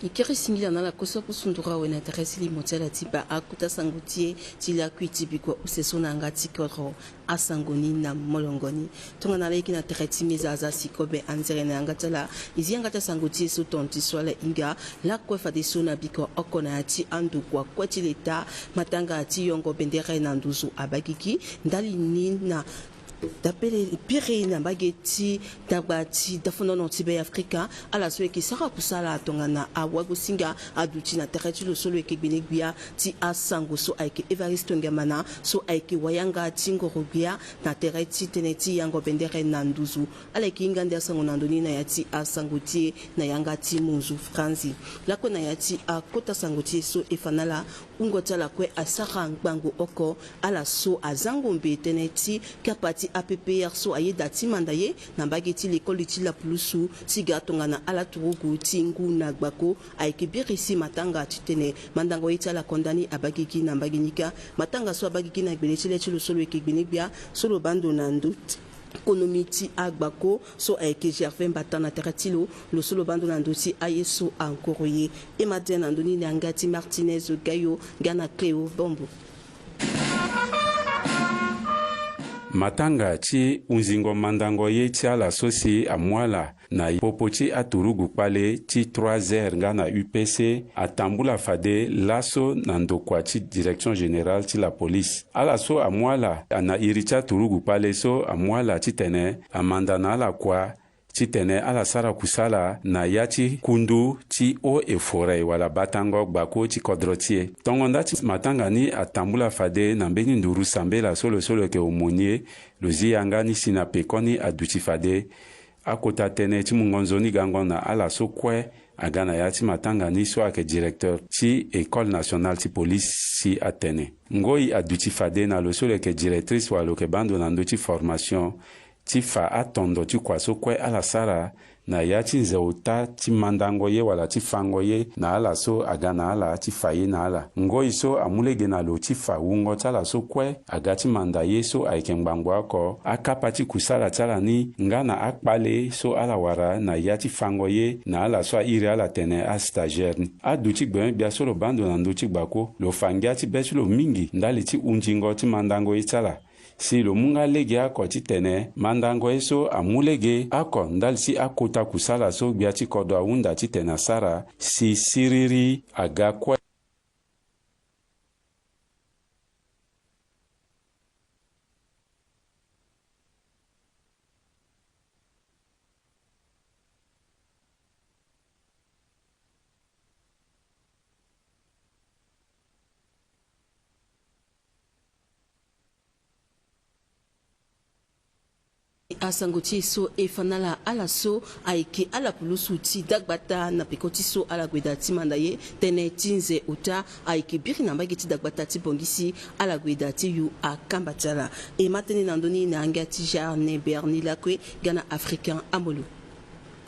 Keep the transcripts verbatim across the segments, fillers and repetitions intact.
E kiri singila na ala koso akusunduru awe na tere ti limo ti ala ti baa akota sango ti e ti lakui ti bikua use so na yanga ti kodro. Asango ni na molongo ni. Tongana ala yeke na tere ti meza aza si kobe anzere na yanga ti ala. E zi yanga ti asango ti e so tonga ti so ala hinga lakue fadeso na bikua oko na ya ti andokua kue ti leta, matanga ti yongo bendere na nduzu abagigi ndali ni na dapele piri na mbage ti dagba ti dafonono ti Be Afrika. Ala so eke sara kusala tongana awagosinga aduti na tere ti lo so lo yeke gbene gbia ti asango so ayeke Evariste Ngamana so ayeke wayanga ti ngoro gbia na tere ti tënë ti yango bendere na nduzu. Ala yeke hinga nde asango na ndo ni na ya ti asango ti e na yanga ti monzu franzi. Lakue na ya ti akota sango ti e so e fa na ala, wungo ti ala kue asara ngbangbo oko. Ala so aza ngombe tënë ti kapa ti A P P R so ayeda ti manda ye na mbage ti lekoli ti lapulusu ti ga tongana ala turugu ti ngu na gbako. Ayeke biri si matanga titene mandango ye ti ala konda ni abagigi na mbage ni kâ. Matanga so abagigi na gbele ti le ti lo so lo yeke gbene gbia so lo baa ndo na ndo ti konomi ti agbako so ayeke Gervais Mbata na tere ti lo. Lo so lo baa ndo na ndo ti aye so angoro ye. E ma dia na ndo ni na yanga ti Martinez Gayo nga na Cléo Bombo. Matanga ti hunzingo mandango ye ti ala so si amu ala na popo ti aturugu kpale ti trois R nga na U P C atambula fade laso na ndokua ti Direction Générale ti la Police. Ala so amu ala na iri ti aturugu kpale so amu ala titene amanda na ala kua titene ala sara kusala na ya ti kundu ti eaux et forêts wala batango gbako ti kodro ti e. Tongo nda ti matanga ni atambula fade na mbeni nduru sambela so lo so lo yeke aumônier, lo zi yanga ni si na pekoni aduti fade akota tënë ti mungo nzoni gango na ala so kue aga na ya ti matanga ni so ayeke directeur ti École nationale ti police si atene. Ngoi aduti fade na lo so lo yeke directrice wala lo yeke baa ndo na ndö ti formation ti fa atondo ti kua so kue ala sara na ya ti nze ota ti mandango ye wala ti fango ye na ala so aga na ala ti fa ye na ala. Ngoi so amu lege na lo ti fa wungo ti ala so kue aga ti manda ye so ayeke ngbangbo oko, akapa ti kusala ti ala ni nga na akpale so ala wara na ya ti fango ye na ala so airi ala tene astagiaire ni. Aduti gbenyo-gbia so lo baa ndo na ndö ti gbako, lo fa ngia ti be ti lo mingi ndali ti hunzingo ti mandango ye ti ala. Si lo mu nga lege oko titene mandango ye so amu lege oko ndali ti akota kusala so gbia ti kodro ahunda titene asara si siriri aga kue. Asango ti e so e fa na ala, ala so ayeke ala pulusu ti dagbata na peko ti so ala gue daa ti manda ye tënë ti nze ota ayeke biri na mbage ti dagbata ti Bangui si ala gue daa ti yu akamba ti ala. E ma tënë na ndö ni na yanga ti Jarne Berni lakue ga na Africain Amolo.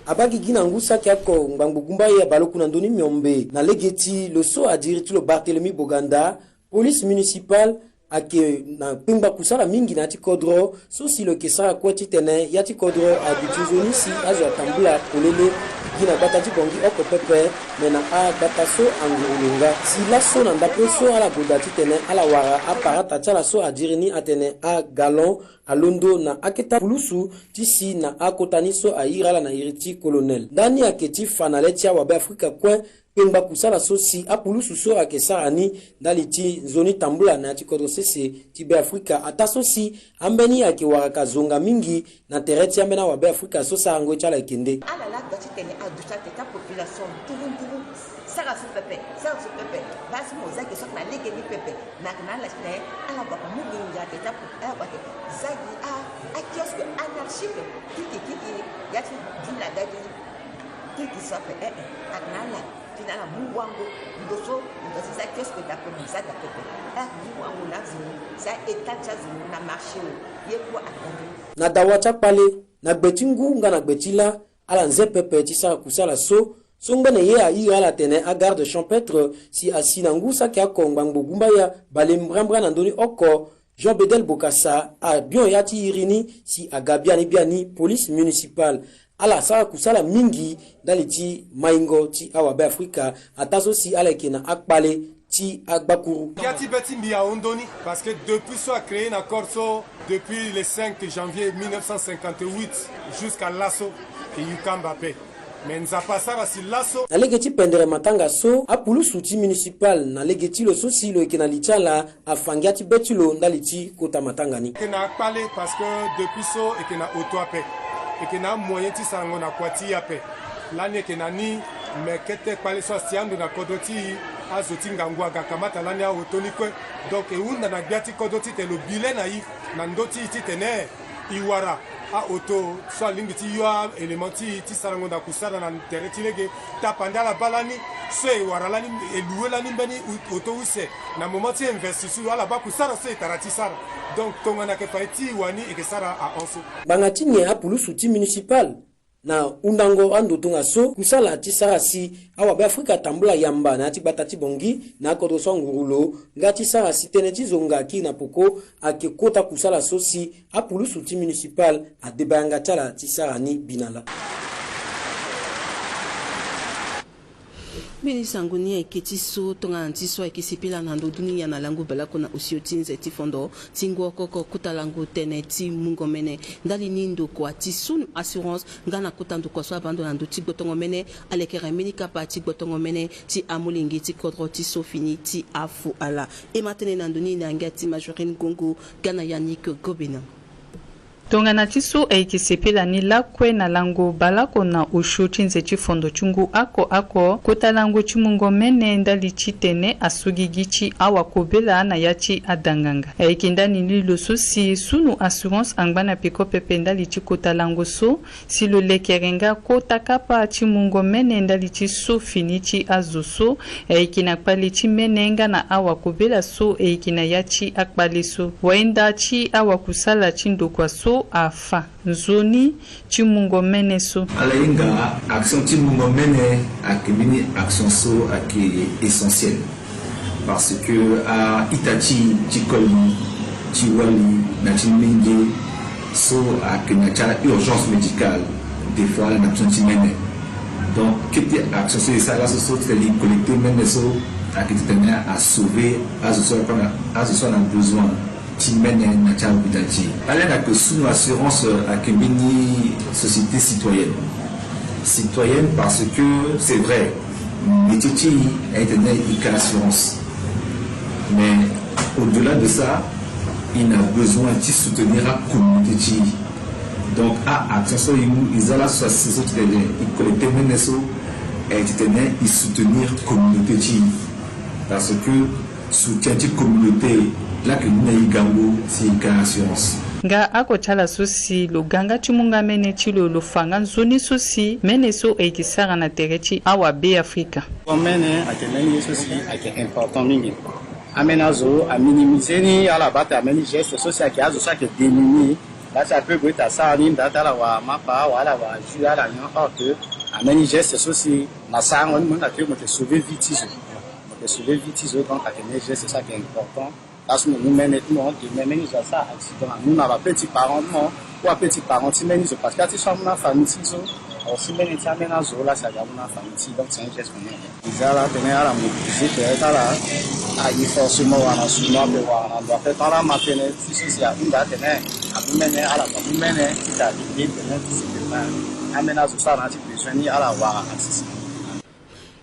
Abaa gigi na ngu saki oko ngbangbo gumba ye abaleoku na ndö ni miombe na lege ti lo so adiri ti lo Barthélemy Boganda, police municipale ayeke na kpengba kusala mingi na ya ti kodro so si lo yeke sara kue titene ya ti kodro aduti nzoni si azo atambula polele gi na gbata ti Bangui oko pepe, me na agbata so anguru lo nga. Si laso na ndapre so ala gue daa titene ala wara aparata ti ala so adiri ni atene agalon alondo na aketa pulusu ti si na akota ni so airi ala na iri ti colonel. Ndani ayeke ti fa na le ti awabe Afrika kue kpengba kusala so si apulusu so ayeke sara ni ndali ti nzoni tambula na ya ti kodro sese ti Be Afrika, ataa so si ambeni ayeke waraka zonga mingi na tere ti ambeni awabe Afrika so sarango ye ti ala ayeke nde. Ala laa doit titene aduti atene ti apopulation nduru nduru. Sara so pepe, sara so pepe. Baa so mo za ge so ayeke na lege ni pepe. Me ayeke na ala titene ala gue ake mu nginza atene ti apo, ala gue ake za gi a, akiosque anarchique. Kiki kiki ya ti dila ga gi. Kiki so ape, eh, eh. Ayeke na ala titene ala mu wango. Ndo so, ndo so za kiosque daa ape, mo za daa pepe. Ala mu wango na azo, za état ti azo na marché o. Ye kue ayeke na ndo. Na dawa ti akpale, na gbe ti ngu nga na gbe ti lâ, ala nze pepe ti sara kusala so, so ngbene ye airi ala atene agarde champêtre, si asi na ngu saki oko ngbangbo gumba ya bale mbrambra na ndö ni oko, Jean Bedel Bokassa, abion ya ti iri ni si aga biani biani police municipale. Ala sara kusala mingi ndali ti maingo ti awabe Afrika, ataa so si ala yeke na akpale ti agbakuru. Ngia ti be ti mbi ahon ndoni, parce que depuis so a créé na corps so, depuis le cinq janvier mille neuf cent cinquante-huit jusqu'à laso, e yukamba pe. Mais Nzapa asara si laso. Na lege ti pendere matanga so, apulusu ti municipal na lege ti lo so si lo yeke na li ti ala afa ngia ti be ti lo ndali ti kota matanga ni. Eke na akpale parce que depuis so eke na auto ape, eke na amoyen ti sarango na kua ti e ape. Lani eke na ni, me kete kpale so asi ando na kodro ti e, azo ti ngangu aga kamata lani auto ni kue. Donc e hunda na gbia ti kodro titene lo bi le na e na ndö ti e titene e wara auto so alingbi ti yo a-élément ti e ti sarango na kusara na tere ti lege. Tapande ala baa lani so e wara lani, e loué lani mbeni u-, auto use na moment ti investiture, ala baa kusara so e tara ti sara. Donc tongana ayeke fa e ti e wani, e yeke sara ahon so. Ngbanga ti nyen apulusu ti municipal na hundango ando tongaso kusala ti sara si awabe Afrika atambula yamba na ya ti gbata ti Bangui na akodro so anguru lo, nga ti sara si tënë ti zonga kiri na peko ayeke kota kusala so si apulusu ti municipal adeba yanga ti ala ti sara ni bi na lâ. Mbeni sango ni ayeke ti so tongana ti so ayeke sepela na ndo dunia na lango baleoko na osio ti nze ti fondo ti ngu oko oko kota lango tënë ti mungo mene ndali ni ndokua ti Sunu Assurance nga na kota ndokua so abaa ndo na ndö ti gbotongo mene alekere mbeni kapa ti gbotongo mene ti amolenge ti kodro ti so fini ti afu ala. E ma tënë na ndo ni na yanga ti Majorine Gongo nga na Yannick Gobena. Tongana ti so ayeke sepela ni lakue na lango baleoko na osio ti nze ti fondo ti ngu oko oko kota lango ti mungo mene ndali titene aso gigi ti awakobela na ya ti adanganga. Ayeke ndani ni lo so si Sunu Assurance angba na peko pepe ndali ti kota lango so si lo lekere nga kota kapa ti mungo mene ndali ti so fini ti azo so ayeke na kpale ti mene nga na awakobela so ayeke na ya ti akpale so. Wayenda ti awakusala ti ndokua so afa nzoni ti mungo mene so. Ala hinga action ti mungo mene ayeke mbeni action so ayeke essentiel. Parce que a-ita ti e ti koli ti wali na ti mbenge so ayeke na ti a-urgence médicale, des fois ala na besoin ti mene. Donc kete action so e sara laso so titene e collecter mene so ayeke titene a sauver azo so, azo so ana besoin ti mene na ti avuda ti e. Ala hinga que Sunu Assurance ayeke mbeni société citoyenne. Citoyenne parce que c'est vrai, métier ti e ayeke tene e ka assurance. Mais au-delà de ça, e na besoin ti soutenir acommunauté ti e. Donc a-action so e mu e za laso asi so titene e collecter mene so ayeke titene e soutenir communauté ti e. Parce que soutien ti communauté laa ayeke mu na e gango si e ka assurance. Nga oko ti ala so si lo ga nga ti mu nga mene ti lo, lo fa nga nzoni so si mene so ayeke sara na tere ti awabe Afrika. Mene ayeke mbeni ye so si ayeke important mingi. Ambeni azo a minimiser ni, ala baa tene mbeni geste so si ayeke azo so ayeke démunis. Laa si ape gue ti asara ni nda ti ala wara mapa wala ala wara jus ala nyon, or que ambeni geste so si na sarango ni mo hinga que mo yeke sauver vie ti zo. Mo yeke sauver vie ti zo, donc ayeke mbeni geste so ayeke important. Laso mo mu mene ti mo, demain mbeni zo asara accident, amu na ba petit parent ti mo, ou ba petit parent ti mbeni zo, parce que a ti so amu na famille ti zo, aussi mbeni ti ambeni azo laa si aga amu na famille ti, donc c'est un geste qu'on aime. E za ala tene ala mobiliser tere ti ala, aye forcément wara na suma ape wara na ndo ape, tant ala ma tënë ti so si ahunda atene amu mene, ala ga amu mene ti ta aide tene ti si tene ambeni azo so ala na ya ti besoin ni ala wara accessible.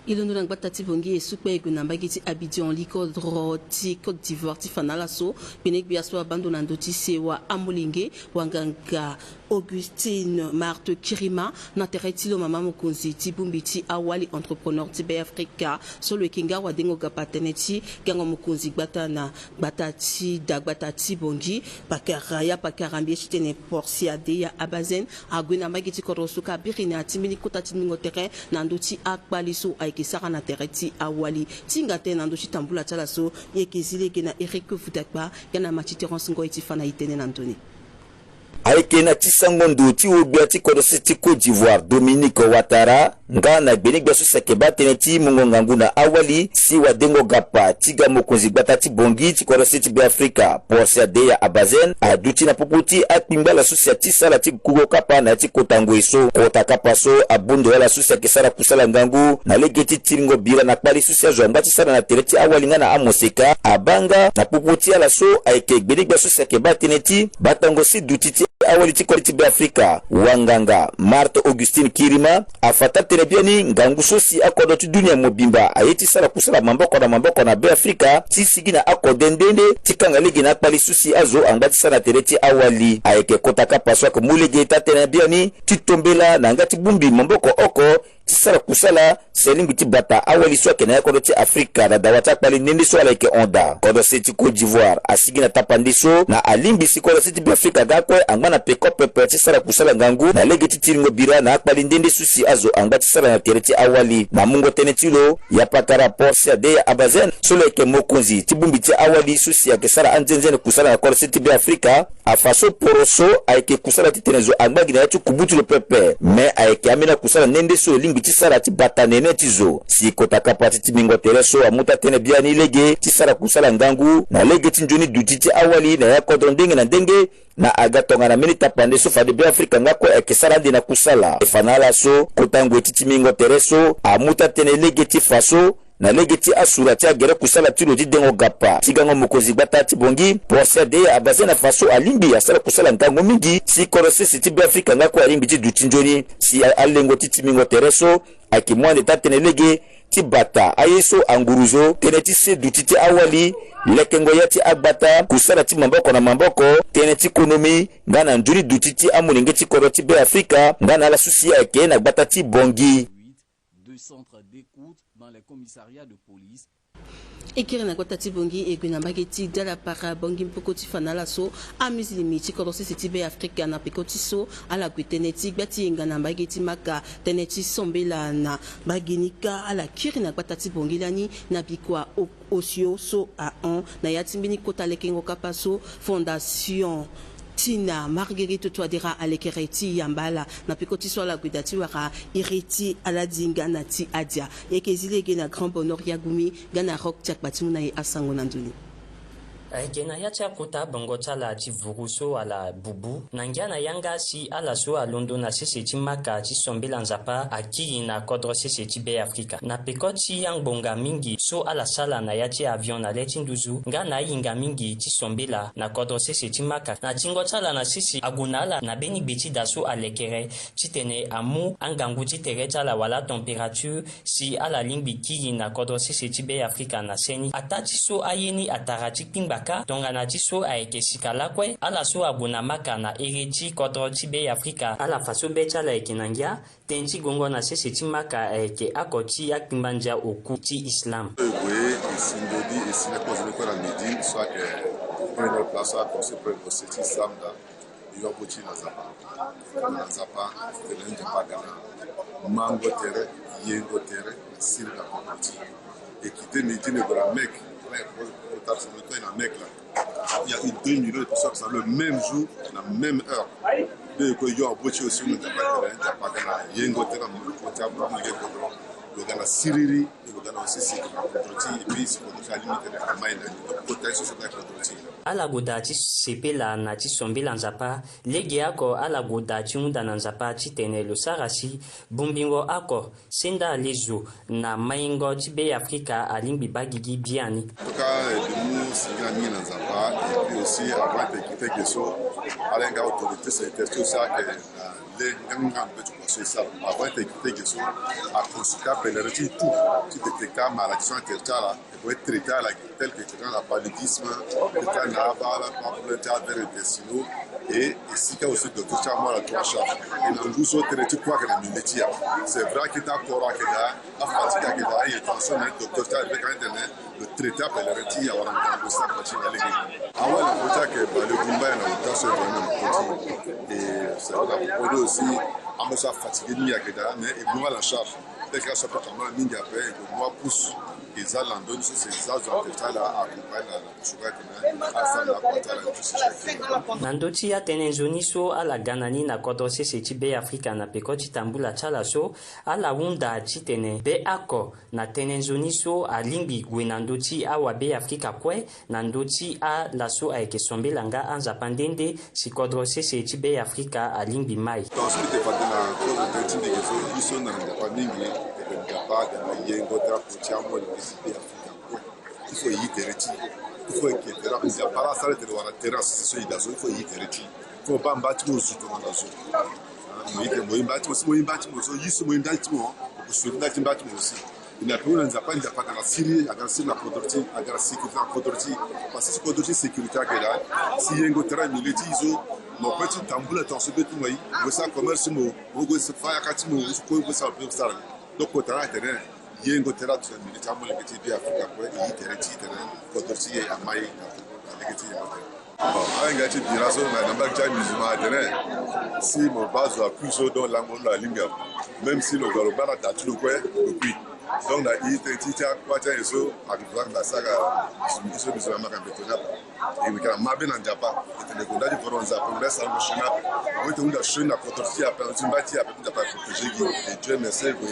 E londo na gbata ti Bangui e su kpe e gue na mbage ti Abidjan, likodro ti Côte d'Ivoire ti fa na ala so gbenegbia so abaa ndo na ndö ti sewa amolenge, wanganga Augustine Marthe Kirima, na tere ti lo mama mokonzi ti bongbi ti awali entrepreneur ti Be Afrika so lo yeke nga wadengo gapa tënë ti gango mokonzi gbata na gbata ti da gbata ti Bangui, pakara ya pakara mbi ye ti tene Portia Deya Abazen, ague na mbage ti kodro so ka biri na ya ti mbeni kota ti ndingo tere na ndö ti akpale so ayeke sara na tere ti awali. Ti hinga tënë na ndö ti tambula ti ala so, e yeke zi lege na Eric Vudakpa nga na ma ti Terence Ngoy ti fa na e tënë na ndö ni. ayeke na ti sango ndo ti ogbia ti kodro sese ti Côte d'Ivoire, Dominique Ouattara, nga na gbenegbia so si ayeke baa tënë ti mungo ngangu na awali si wadengo gapa ti ga mokonzi gbata ti Bangui ti kodro sese ti Beafrika, Porcia Deya Abazen, aduti na popo ti akpingba ala so si ati sara ti kungo kapa na ya ti kota ngoi so. Kota kapa so abundu ala so si ayeke sara kusala ngangu na lege ti tiringo bira na kpali so si azo angba ti sara na tere ti awali nga na amoseka, abaa nga na popo ti ala so ayeke gbenegbia so si ayeke baa tënë ti batango si duti ti awali ti kodro ti Beafrika, wanganga Marthe Augustine Kirima, afa taa-tënë biani ngangu so si akodro ti dunia mobimba aye ti sara kusala maboko na maboko na Beafrika ti sigi na akode nde nde ti kanga lege na akpali so si azo angba ti sara na tere ti awali. Ayeke kota kapa so ayeke mu lege taa-tënë biani ti tombela na yanga ti bongbi maboko oko ti sara kusala si alingbi ti bata awali so ayeke na ya kodro ti Afrika na dawa ti akpali nde nde so ala yeke hon daa. Kodro sese ti Côte d'Ivoire asigi na tapande so na alingbi si kodro sese ti Beafrika nga kue angba na peko pepe ti sara kusala ngangu na lege ti tiringo bira na akpali nde nde so si azo angba ti sara na tere ti awali. Na mungo tënë ti lo, yapakara Porcia Deya Abazen so lo yeke mokonzi ti bongbi ti awali so si ayeke sara anzenze na kusala na kodro sese ti Beafrika, afa so poroso ayeke kusala titene zo angba gi na ya ti kubu ti lo pepe. Me ayeke ambeni akusala nde nde so e lingbi ti sara ti bata nene ti zo. Si kota kapa ti timbingo tere so amu taa-tënë biani lege ti sara kusala ngangu na lege ti nzoni duti ti awali na ya kodro ndenge na ndenge, na aga tongana mbeni tapande so fade Beafrika nga kue ayeke sara ande na kusala. E fa na ala so kota ngoi ti timbingo tere so amu taa-tënë lege ti fa so na lege ti asura ti agere kusala ti lo ti dengo gapa ti gango mokonzi gbata ti Bangui, Porcia Deya Abazen, afa so alingbi asara kusala ngangu mingi si kodro sese ti Beafrika nga kue alingbi ti duti nzoni. Si a- alengo ti timbingo tere so ayeke mu ande taa-tënë lege ti bata aye so anguruzo, tënë ti se duti ti awali, lekengo ya ti agbata, kusala ti maboko na maboko, tënë ti konomi nga na nzoni duti ti amolenge ti kodro ti Beafrika nga na ala so si ayeke na gbata ti Bangui. Deux centres d'écoute dans les commissariats de police. E kiri na kota ti Bangui, e gue na mbage ti Dalapara, Bangui, mpoko ti fa na ala so amizilimi ti kodro sese ti Beafrika na peko ti so ala gue tënë ti gba ti yenga na mbage ti Maka, tënë ti sombela na mbage ni kâ. Ala kiri na gbata ti Bangui lani na bikua o- osio so ahon na ya ti mbeni kota lekengo kapa so Fondation Tina Marguerite Touadéra alekere ti yamba ala na peko ti so ala gue daa ti wara iri ti aladi nga na ti adia. E yeke zi lege na Grand Bonheur Yagoumi nga na Rock ti akpa ti mu na e asango na ndoni. Ayeke na ya ti akota bongo ti ala ti vuru so ala bubu na ngia na yanga si ala so alondo na sese ti Maka ti sombela Nzapa akiri na kodro sese ti Beafrika. Na peko ti angbonga mingi so ala sala na ya ti avion na le ti nduzu nga na ayinga mingi ti sombela na kodro sese ti Maka. Na tingo ti ala na sese ague na ala na mbeni gbe ti da so alekere titene amu angangu ti tere ti ala wala température si ala lingbi kiri na kodro sese ti Beafrika na seni. Ataa ti so aye ni atara ti kpingba kâ tongana ti so ayeke sika lakue ala so ague na Maka na iri ti kodro ti Beafrika. Ala fa so be ti ala ayeke na ngia. Tënë ti gongo na sese ti Maka ayeke oko ti akpingba ndia oku ti Islam. E gue e si ndodi e si na kozo ni kue na midi so ayeke premier place so ayeke aussi premier dossier ti Islam daa. Yo abo ti na Nzapa. Na Nzapa, tene Nzapa aga na mango tere, yengo tere, na siriri na kodro ti e. E quitté Médine e gue na Mecque. Kota so e na Mecque la, il y a eu deux millions de personnes qui sont le même jour, na même heure. Donc e kue yo abo ti aussi na Nzapa tene Nzapa aga na yengo tere na mango ti abraham lege kodro. Lo ga na siriri. Lo ga na aussi si kodro ti e, et puis si kodro ti alimi tene amai na ni. Kota ye so so ga kodro ti e. Ala gue daa ti sepela na ti sombela Nzapa. Lege oko ala gue daa ti hunda na Nzapa titene lo sara si bongbingo oko senda lezo na maingo ti Beafrika alingbi baa gigi biani. En tout cas, e mu singa mingi na Nzapa, et puis aussi avant ete e quitté ge so, ala hinga autorité sanitaire ti aussi ayeke na le ngangu ngangu be ti kua so e sara. Avant ete e quitté ge so, a consulté apèlerin ti e tout ti détecté amaladie so na tere ti ala. E traité ala tel que traité na paludisme, traité na abaa ala problème ti affaires intestinaux, et esika aussi docteur ti amu ala tout en charge. E na ngu so tënë ti kue ayeke na mbi ti ya. C'est vrai akete akoro ayeke daa, afatigue ayeke daa, aye tension, mais docteur ti ala mbi ka tene lo traité apèlerin ti e awara ngangu sara ti na lege. Awe na kota ayeke balebu mbai na ota so e gue na kota. Et c'est vrai na kota aussi amo so afatigue mingi ayeke daa, mais e mu ala en charge. Tel que aso ape kama mingi ape e gue mu apousse. Eza lando ni so si eza zo ake ti ala accompagne na, na kosuka tene asara na kota ala ti sese. Na ndö ti atënë nzoni so ala ga na ni na kodro sese ti Beafrika na peko ti tambula ti ala so, ala hunda titene be oko na tënë nzoni so alingbi gue na ndö ti awa Beafrika kue, na ndö ti ala so ayeke sombela nga anzapa nde nde, si kodro sese ti Beafrika alingbi mai. Tongaso mbi yeke fade na kozo tënë ti ndeke so, ye so na Nzapa mingi, e yeke Nzapa aga na yengo drapeau ti amolenge ti Beafrika kue. Il faut e yi tere ti e. Il faut e yeke tere, Nzapa laa asara tene wala tere association e ga so, il faut e yi tere ti e. Il faut e baa mba ti mo zo tongana zo. Ah, mo yeke mo yi mba ti mo, si mo yi mba ti mo so, ye so mo yi ndali ti mo, mo sori ndali ti mba ti mo aussi. E na peko na Nzapa, Nzapa aga na siriri, aga na siriri na kodro ti e, aga na sécurité na kodro ti e. Parce que si kodro ti e sécurité ayeke daa, si yengo tere na milieu ti e so, mo peut ti tambula tongaso be ti mo aye, mo sara commerce ti mo, mo gue fa yaka ti mo, mo gue sara be mo sara ni. Donc kota ni atene yengo tere aduti na milieu ti amolenge ti Beafrika kue, e yi tere ti e tene kodro ti e amai na lege ti yengo tere. Bon, ahinga ti bira so na, na mbage ti amusulman atene si mo baa zo akui so, donc lango lo alingbi ape. Même si lo ga lo baa na da ti lo kue, lo kui. Donc na e tënë ti, ti akua ti aye so, ake fo ake na sara, e so musulman amaka mbeto ni ape. E yeke na mabe na Nzapa. E tene gonda ti voro Nzapa, gonda ti sara mo sioni ape. Awe e tene hunda sioni na kodro ti e ape, na ti mba ti e ape, Nzapa protéger gi. Et Dieu merci, e gue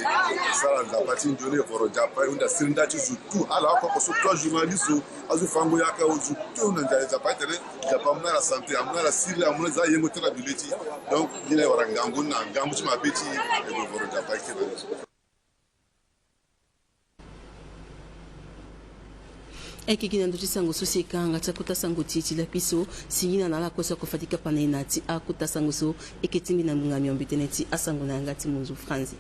sara Nzapa ti nzoni, e voro Nzapa, e hunda siriri ndali ti zo tout. Ala oko oko so tout ajournaliste so, azo fango yaka, azo tout na Nzapa, Nzapa atene Nzapa amu na ala santé, amu na ala siriri, amu na ala za yengo tere na milieu ti e. Donc ni laa e wara ngangu ni na ngangu ti mabe ti e, e gue voro Nzapa e kiri na ye so. Ayeke gi na ndö ti sango so si e kanga ti akota sango ti e ti lakui so. Singila na ala kue so ako fadi kapa na e na ya ti akota sango so. E yeke tingbi na ngbonga miombe tënë ti asango na yanga ti monzo Franzi.